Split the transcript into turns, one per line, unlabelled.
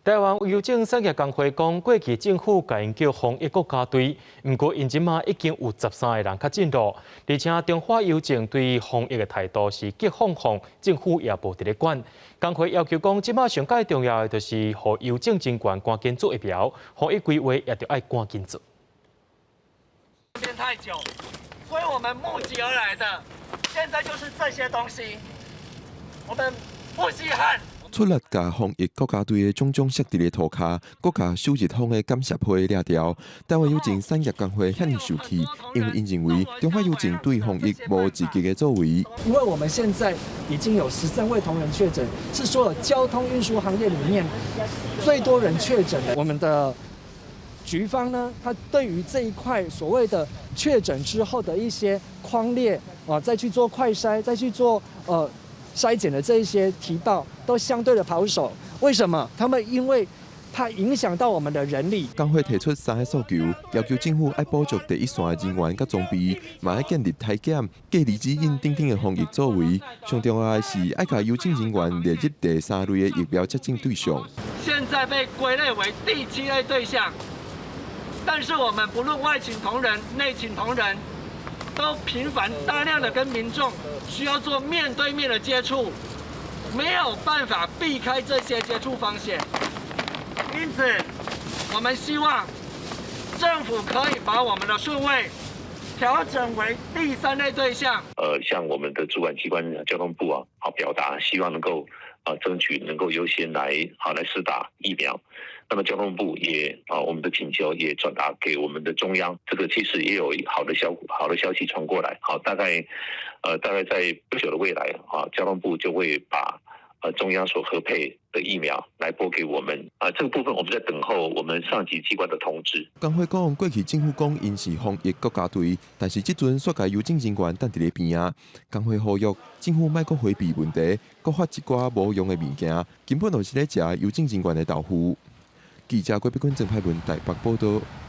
台灣郵政產業工會講，過去政府共𪜶叫防疫國家隊，毋過𪜶這馬已經有13個人確診囉，而且中華郵政對防疫的態度是激放放，政府也無佇咧管。工會要求講，這馬上蓋重要的就是予郵政人員趕緊注疫苗，防疫規劃也著愛趕緊做。
太久，所以我們募集而來的，現在就是這些東西，我們不稀罕。
出力共防疫國家隊的獎章設佇咧塗跤，閣共首日封的感謝批掠掉。台灣郵政產業工會遐爾受氣，因為𪜶認為中華郵政對防疫無積極的作為。
因為我們現在已經有13位同仁確診，是所有交通運輸行業裡面最多人確診的。我們的局方呢，他對於這一塊所謂的確診之後的一些匡列啊，再去做快篩，再去做篩檢的這一些提報，都相對的保守。為什麼？他們因為怕影響到我們的人力。
工會提出三个訴求，要求政府愛補足第一線的人員佮裝備，嘛愛建立體檢、隔離指引等等的防疫作為。上重要的是愛共郵政人員列入第三類的疫苗接種對象。
現在被歸類為第七類對象，但是我們不論外勤同仁、內勤同仁，都頻繁大量的跟民眾需要做面對面的接觸，沒有辦法避開這些接觸風險。因此，我們希望政府可以把我們的順位調整為第三類對象。
向我們的主管機關交通部啊，好表達希望能夠啊爭取能夠優先來好來施打疫苗。那麼交通部也啊，我們的請求也轉達給我們的中央，這個其實也有好的消息傳過來。好，大概在不久的未來啊，交通部就會把中央所核配的疫苗來撥給我們。啊，這個部分我們在等候我們上級機關的通知。
工會講，過去政府講𪜶是防疫國家隊，但是這陣煞共郵政人員等佇咧邊仔。工會呼籲政府莫閣迴避問題，閣發一寡無用的物件，根本就是咧食郵政人員的豆腐。記者郭碧坤、鄭派文台北報道。